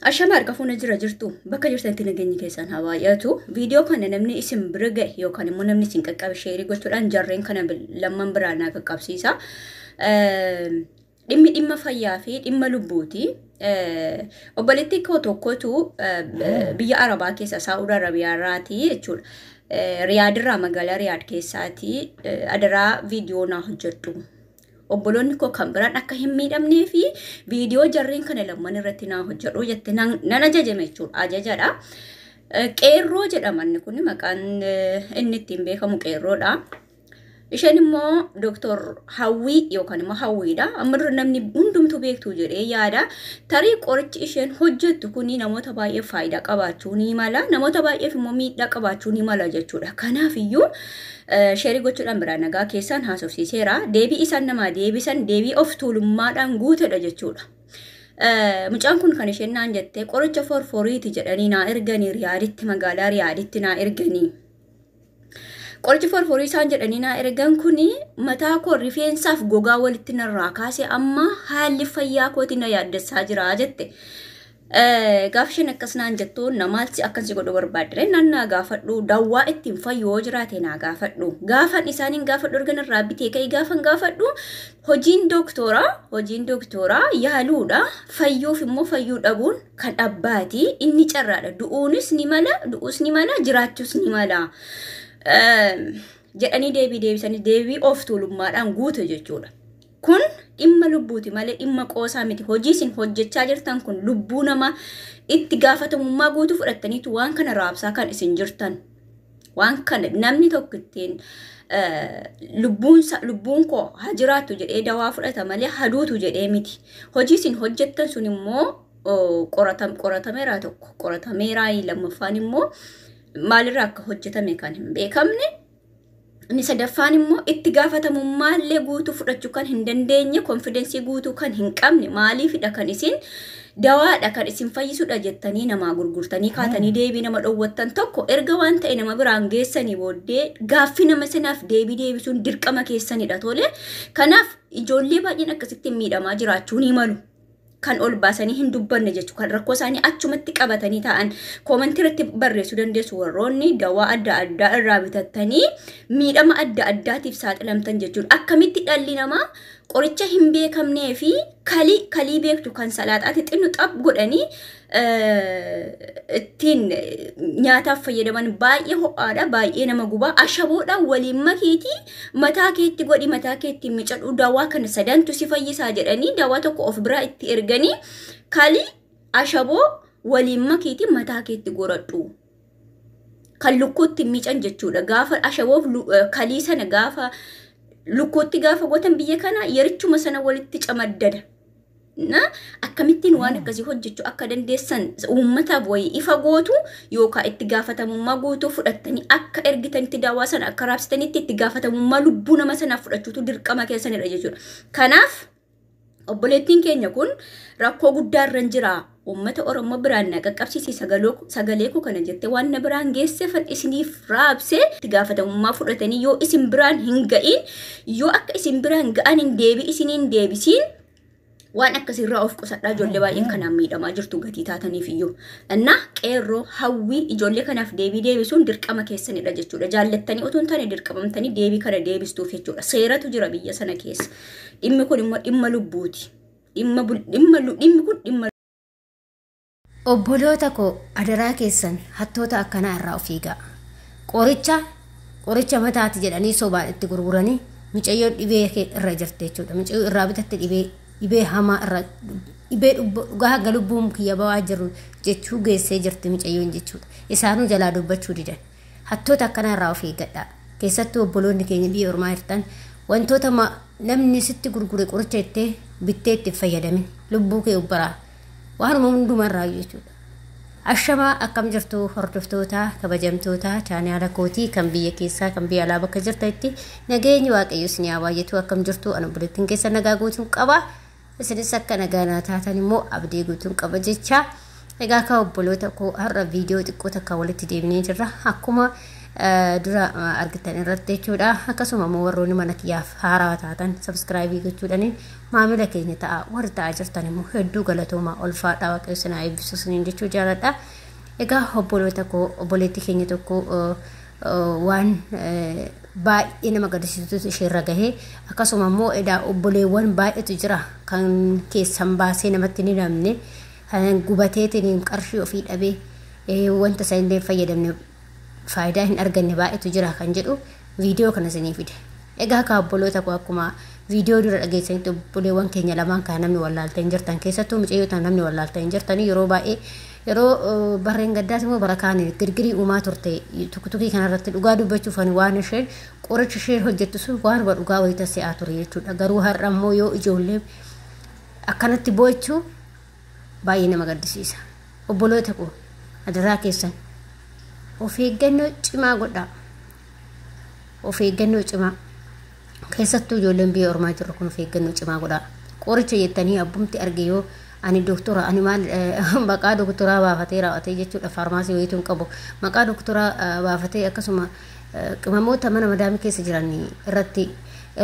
Ashama harka fuuna jira jirtu bakka jirtanitti nageenyi keessan haa baay'atu. Viidiyoo kana namni isin bira ga'e yookaan immoo namni isin qaqqabe sheerii gochuudhaan jarreen kana lamman biraa naa qaqqabsiisa. Dhimmi dhimma fayyaa fi dhimma lubbuuti. Obboleettii koo tokkotu biyya Arabaa keessa Saa'ud Arabiyaa irraati jechuudha. Riyaadirraa magaalaa Riyaad keessaati adaraa viidiyoo naa hojjedhu. Obboloonni koo kan biraan akka hin miidhamnee fi viidiyoo jarreen kana lamman irratti naa hojjedhu jette nan ajajame jechuudha. Ajajadha. Qeerroo jedhama inni kun maqaan inni ittiin beekamu qeerroodha. Isheen immoo Dooktor Hawwii yookaan immoo Hawwiidha. Amma dura namni hundumtuu beektu jedhee yaada. Tarii qorichi isheen hojjettu kun namoota baay'eef faayidaa qabaachuu ni mala. Namoota baay'eef immoo miidhaa qabaachuu ni mala jechuudha. Kanaaf iyyuu sheerii gochuudhaan biraa nagaa keessaan haasofsiiseera. Deebii isaan namaa deebisan deebii of tuulummaadhaan guutedha jechuudha. Mucaan kun kan isheen naan jette qoricha forforiiti jedhanii naa erganii Riyaaditti magaalaa Riyaaditti naa erganii. Qorichi forforii isaan jedhanii naa ergan kuni mataa koo rifeensaaf gogaa walitti narraa kaase amma haalli fayyaa kooti na yaaddessaa jira jette. Gaafa isheen akkas naan jettu namaalsi akkas godhu barbaadde nan naa gaafadhu dawwaa ittiin fayyu yoo jiraate naa gaafadhu. Gaafan isaaniin gaafadhu erga narraa bitee ka'e gaafan gaafadhu hojiin doktooraa yaaluudha fayyuuf immoo fayyuu dhabuun kan abbaati inni carraadha du'uunis ni mala du'uus ni mala jiraachuus ni mala. Jedhanii deebii deebisanii deebii of tuulummaadhaan guute jechuudha. Kun dhimma lubbuuti malee dhimma qoosaa miti. Hojii isin hojjechaa jirtan kun lubbuu namaa itti gaafatamummaa guutuu fudhattaniitu waan kana raabsaa kan isin jirtan. Waan kana namni tokko ittiin lubbuun koo haa jiraattu jedhee dawaa fudhata malee haduutu jedhee miti. Hojii isin hojjettan sun immoo qoratameera tokko qoratameera lammaffaan immoo maalirraa akka hojjetame kan hin beekamne. Inni sadaffaan immoo itti gaafatamummaa guutuu fudhachuu kan hin dandeenye konfidensii guutuu kan hin qabne maaliifidha kan isin dawaadha kan isin fayyisudha jettanii namaa gurgurtanii kaatanii deebii nama dhoowwattan tokko erga waan ta'e nama biraan geessanii booddee gaaffii nama sanaaf deebii deebisuun dirqama keessanidha tole. Kanaaf ijoollee baay'een akkasitti miidhamaa jiraachuu ni malu. Kan ol baasanii hin dubbanne jechuudha. Kan rakkoo isaanii achumatti qabatanii taa'an koomantii irratti barreessuu dandeessu warroonni dawaa adda addaa irraa bitattanii miidhama adda addaatiif saaxilamtan jechuudha. Akkamitti dhalli namaa qoricha hin beekamnee fi kalii beektu kan salaaxaatti xinnu xab godhanii ittiin nyaataaf fayyadaman baay'ee ho'aadha baay'ee nama gubaa ashaboodha waliin makiitii mataa keetti godhi mataa keetti micadhu dawaa kana sadantu si fayyisaa jedhanii dawaa tokko of biraa itti erganii kalii ashaboo waliin makiitii mataa keetti godhadhu. Kan lukkuutti miican jechuudha. Gaafa ashaboof kalii sana gaafa lukkuutti gaafa gootan biyya kana yerichuma sana walitti camaddada. Na akkamittiin waan akkasii hojjechuu akka dandeessan uummataaf wayii ifa gootu yookaan itti gaafatamummaa guutuu fudhattanii akka ergitanitti daawwaa sana akka raabsitanitti itti gaafatamummaa lubbuu nama sanaaf fudhachuutu dirqama keessanidha jechuudha. Kanaaf obboleettiin keenya kun rakkoo guddaa irra jira. Uummata Oromoo biraan na qaqqabsiisi sagalee koo kana jettee waan na biraan geesseefan isiniif raabsee itti gaafatamummaa fudhatanii yoo isin biraan hin ga'in yoo akka isin biraan ga'an hin deebi isiniin deebisiin waan akkasirraa of qusadhaa ijoollee baay'een kanaan miidhamaa jirtu gatii taataniif iyyuu. Innaa qeerroo hawwii ijoollee kanaaf deebii deebisuun dirqama keessanidha jechuudha. Jaallattanii otoo hin taane dirqamamtanii deebii kana deebistuuf jechuudha. Seeratu jira biyya sana keessa. Dhimmi kun immoo dhimma lubbuuti. Dhimmi kun dhimma Obboloota koo adaraa keessan hattoota akkanaa irraa of eegaa. Qoricha mataati jedhanii sobaan itti gurguranii mucayyoon dhibee irra jirti jechuudha. Mucayyoo irraa bitatte dhibee hamaa irra dhibee dhugaa haga lubbuun kiyya ba'aa jiru jechuu geessee jirti mucayyoon jechuudha. Isaanuu jalaa dubbachuu didan. Hattoota akkanaa irraa of eeggadhaa. Keessattuu obboloonni keenya biyya ormaa jirtan wantoota namni sitti gurgure qoricha ittee bittee itti fayyadamin lubbuu kee obbaraa. Waanuma hundumarraa jechuudha. Ashamaa akkam jirtu hordoftoota kabajamtoota chaanaala kootii kan biyya keessaa kan biyya alaa bakka jirtanitti nageenyi waaqayyo isin haa baay'atu akkam jirtu ani obboleettiin keessa nagaa guutuun qaba. Isinis akka nagaa naa taatan immoo abdii guutuun qaba jecha. Egaa akka obboloota koo har'a viidiyoo xiqqoo takka walitti deebinee jirra. Akkuma Dura argitan irratti jechuudha. Akkasuma immoo warroonni mana kiyyaaf haarawaa taatan subscribe gochuudhaan maamila keenya ta'a. Warri ta'aa jirtan immoo hedduu galatoomaa, ulfaadhaa, Waaqayyo isin haa eebbisu isiniin jechuu jaaladha. Egaa obboloota koo, obboleettii keenya tokko waan baay'ee nama gaddisiisutu isheerra gahee. Akkasuma immoo edaa obboleewwan baay'eetu jira kan keessan baasee namatti ni namne, kan gubateetiin qarshii ofii dhabee wanta isa illee fayyadamne, faayidaa hin arganne baay'eetu jira kan jedhu viidiyoo kana isinii fide. Egaa akka obboloota koo, akkuma viidiyoo dura dhageessanitti, obboleewwan keenya lamaan kan namni wallaaltee hin jirtan, keessattuu mucayyoo namni wallaaltee hin jirtanii, yeroo baay'ee yeroo barreen gaddaas immoo bara kaan girgirii uumaa turte tuktukii kanarratti. Dhugaa dubbachuuf ani waan isheen qoricha isheen hojjettu sun waan dhugaa wayita se'aa ture jechuudha. Garuu har'a immoo yoo ijoollee akkanatti boo'achuu baay'ee nama gaddisiisa. Obboloota koo, adaraa keessan of eeggannoo cimaa godhaa. Of eeggannoo cimaa. Keessattuu ijoolleen biyya ormaa jiru kun of eeggannoo cimaa godhaa. Qoricha jettanii abbumti arge yoo ani doktora, ani maal, maqaa doktoraa baafatee raawwatee jechuudha, faarmaasii wayituu hin qabu, maqaa doktoraa baafatee akkasuma qimamoota mana madaamii keessa jiran irratti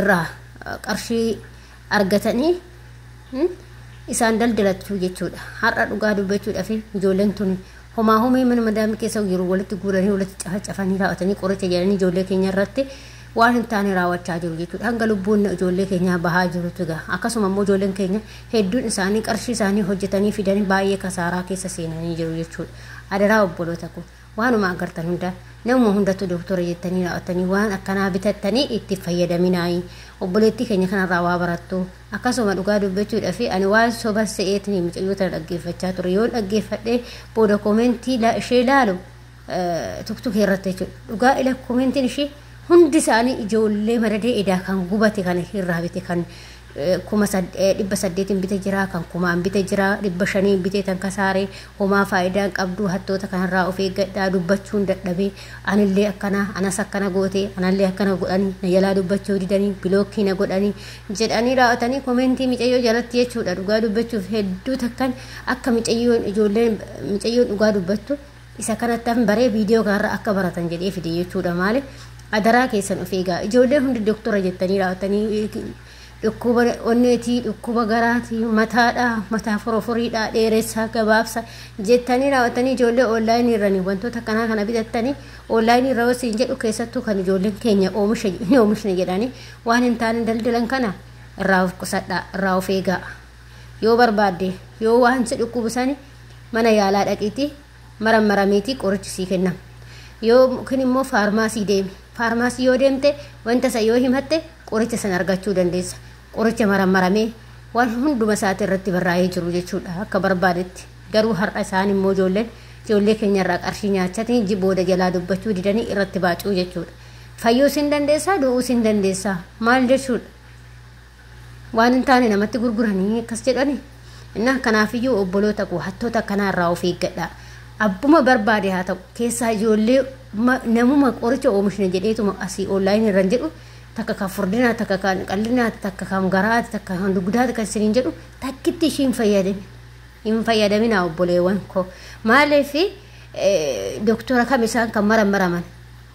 irraa qarshii argatanii isaan daldalachuu jechuudha. Har'a dhugaa dubbachuudhaaf ijoolleen tun homaa homee mana madaamii keessa jiru walitti guuranii, walitti cafacafanii raawwatanii qoricha jedhanii ijoollee keenya irratti waan hin taane raawwachaa jiru jechuudha. Hanga lubbuun ijoollee keenyaa bahaa jirutu gaha. Akkasuma immoo ijoolleen keenya hedduun isaanii qarshii isaanii hojjetanii fidanii baay'ee kasaaraa keessa seenanii jiru jechuudha. Adaraa obboloota koo, waanuma agartan hunda namuma hundatu doktora jettanii raawwatanii waan akkanaa bitattanii itti fayyadaminaayi. Obboleettii keenya kanarraa waa barattu. Akkasuma dhugaa dubbachuudhaaf ani waan soba se'eetiin mucayyoo tana dhaggeeffachaa ture. Yoo dhaggeeffadhee booda koomentii ishee ilaalu tuktukii irratti jechuudha. Dhugaa ila koomentiin ishee hundi isaanii ijoollee madadee edaa kan gubate, kan irraa bite, kan 800,000n bite jira, kan 1000n bite jira, 500n bite tan kasaaree, homaa faayidaa hin qabdu, hattoota kanarraa of eeggadhaa, dubbachuun dadhabee, anillee akkana, anas akkana goote, anallee akkana godhanii, na jalaa dubbachuu didanii, block na godhanii jedhanii raawwatanii koomentii micayyoo jalatti jechuudha. Dhugaa dubbachuuf hedduu takkan akka micayyoon ijoolleen micayyoon dhugaa dubbattu isa kanatti baree viidiyoo kanarra akka baratan jedhee fide jechuudha. Maali, adaraa keessan of eegaa. Ijoollee hundi doktora jettanii raawwatanii dhukkuba onneetii, dhukkuba garaatii, mataadhaa, mataa foroforiidhaa, dheeressaa, gabaabsa jettanii raawwatanii ijoollee online irranii wantoota akkanaa kana bitattanii, online irra wasiin jedhu, keessattuu kan ijoolleen keenya oomisha hin oomishne jedhanii waan hin taane daldalan kana irraa of qusadhaa, irraa of eegaa. Yoo barbaadde, yoo waan si dhukkubsani, mana yaalaa dhaqiitii marammaramiitii qorichi sii kennama. Yookiin immoo faarmaasii deemi. Faarmaasii yoo deemte, wanta isa yoo himatte, qoricha sana argachuu dandeessa. Qoricha marammaramee waan hunduma isaati irratti barraa'ee jiru jechuudha akka barbaadetti. Garuu har'a isaan immoo ijoolleen ijoollee keenya irraa qarshii nyaachatanii booda jalaa dubbachuu didanii irratti baacuu jechuudha. Fayyuus hin dandeessaa, du'uus hin dandeessaa, maal jechuudha. Waan hin taane namatti gurguranii akkas jedhani. Innaa kanaafiyyuu obboloota koo, hattoota akkanaa irraa of eeggadhaa. Abbuma barbaade haa ta'u, keessaa ijoollee namuma qoricha oomishne jedheetuma asii online irra jedhu, takka kan furdinaa, takka kan qal'inaa, takka kan garaati, takka kan dugdaati kan isiniin jedhu, takkitti ishii hin fayyadamin. Hin fayyadaminaa obboleewwan koo. Maaliif, doktora kam isaan kan marammaraman?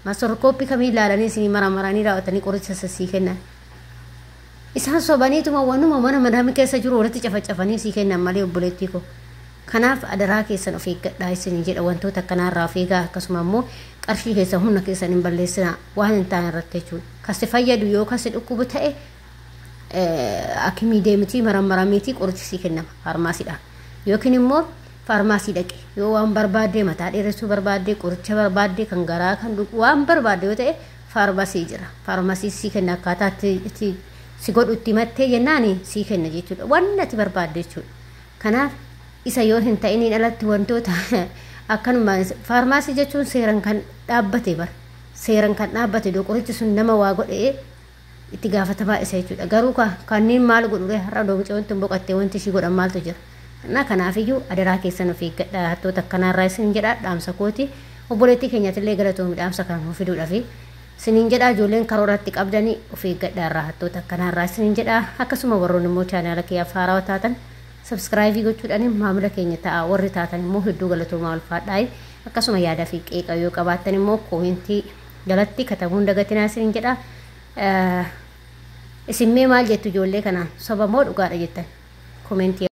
Masorkooppii kamii ilaalanii isinii marammaranii raawwatanii qoricha sasii kennan? Isaan sobaniituma wanuma mana madaamii keessa jiru walitti cafacafanii sii kennan malee, obboleettii koo. Kanaaf adaraa keessan of eeggadhaa isinii jedha. Wantoota akkanaarraa of eegaa. Akkasuma immoo qarshii keessan, humna keessan hin balleessinaa waan hin taane irratti jechuudha. Kasi fayyadu yoo kasi dhukkubu ta'e, akimii deemitii marammaramiitii qorichi sii kennama faarmaasiidhaan. Yookiin immoo faarmaasii dhaqe, yoo waan barbaadde, mataa dheeressuu barbaadde, qoricha barbaadde, kan garaa, kan waan barbaadde yoo ta'e, faarmaasii jira. Faarmaasii sii kenna, akkaataa itti si godhu itti himattee jennaan sii kenna jechuudha. Waan ati barbaadde jechuudha. Kanaaf isa yoo hin ta'iniin alatti wantoota akkanuma faarmaasii jechuun seeran kan dhaabbate bara. Seeran kan dhaabbate iddoo qorichi sun nama waa godhee itti gaafatamaa isa jechuudha. Garuu kanneen maal godhure? Har'a doomicha wanti hin boqottee wanti ishii godhan maaltu jira? Na kanaafiyyuu adaraa keessan of eeggadhaa hattoota akkanaarraa isin jedha dhaamsa kooti. Obboleettii keenyatillee galatoomi dhaamsa kan nuuf fiduudhaafi. Isiniin jedha, ijoolleen karooratti qabdanii of eeggadhaa irraa hattoota akkanaarraa isiniin jedha. Akkasuma warroonni immoo chaanaala kiyyaaf haarawaa taatan subscribe gochuudhaan maamila keenya ta'a. Warri taatan immoo hedduu galatoomaa, ulfaadhaa. Akkasuma yaada fi qeeqa yoo qabaattan immoo koomentii Jalatti katabuun dagatinaa isin jedha. Isin mee maal jettu ijoollee kanaan, soba moo dhugaadha jettan? Komentii.